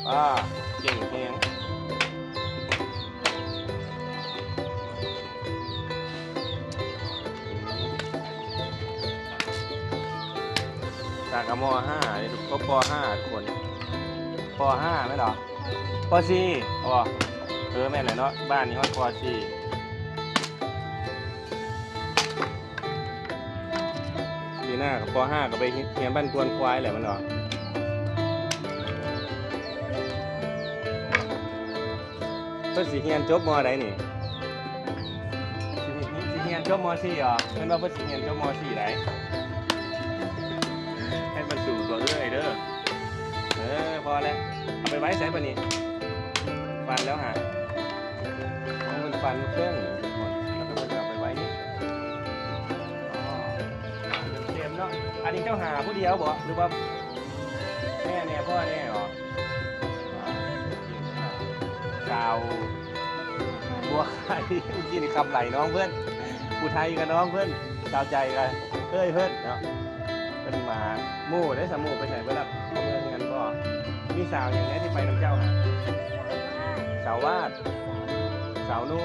ອ່າ ເກັ່ງແຮງ. ສາກະມໍຫ້າ ເດັກ ປໍຫ້າຄົນ ປໍຫ້າແມ່ນບໍ່? ປໍສີ່ ອໍ ເອີ ແມ່ນແຫຼະເນາະ ບ້ານນີ້ຮອດປໍສີ່ ປີໜ້າກະປໍຫ້າກະໄປຮຽນບ້ານກວນຄວາຍແຫຼະແມ່ນບໍ່? ເພິ່ນຊິຮຽນຈົບມໍໃດນີ້? ຊິ ຊິຮຽນຈົບມໍສີ່ຫວາ? ເພິ່ນວ່າເພິ່ນຊິຮຽນຈົບມໍສີ່ໃດ. ໃຫ້ມັນສູງກວ່າເອື້ອຍເດີ. ເອີ ພໍແລ້ວ ເອົາໄປໄວ້ໃສບາດນີ້? ຟັນແລ້ວຫາ ເອົາມັນຟັນເຄື່ອງ ແລ້ວກະເພິ່ນກະເອົາໄປໄວ້ນີ້. ອໍ ເຕັມເນາະ. ອັນນີ້ເຈົ້າຫາຜູ້ດຽວບໍ ຫຼືວ່າແມ່ແນ່ ພໍ່ແນ່ຫວາ? ສາວບົວໄຂ່ ມື້ກີ້ນີ້ຄຳໄຫຼນ້ອງເພິ່ນ ຜູ້ໄທກະນ້ອງເພິ່ນ ສາວໃຈກະເອື້ອຍເພິ່ນເນາະ. ເພິ່ນມາ ໝູ່ເດ້ ສາໝູ່ໄປໃສເບິດລະ? ເມືອເຮືອນບໍ່? ມີສາວຫຍັງແນ່ທີ່ໄປນຳເຈົ້າຫະ? ສາວວາດ ສາວນູ.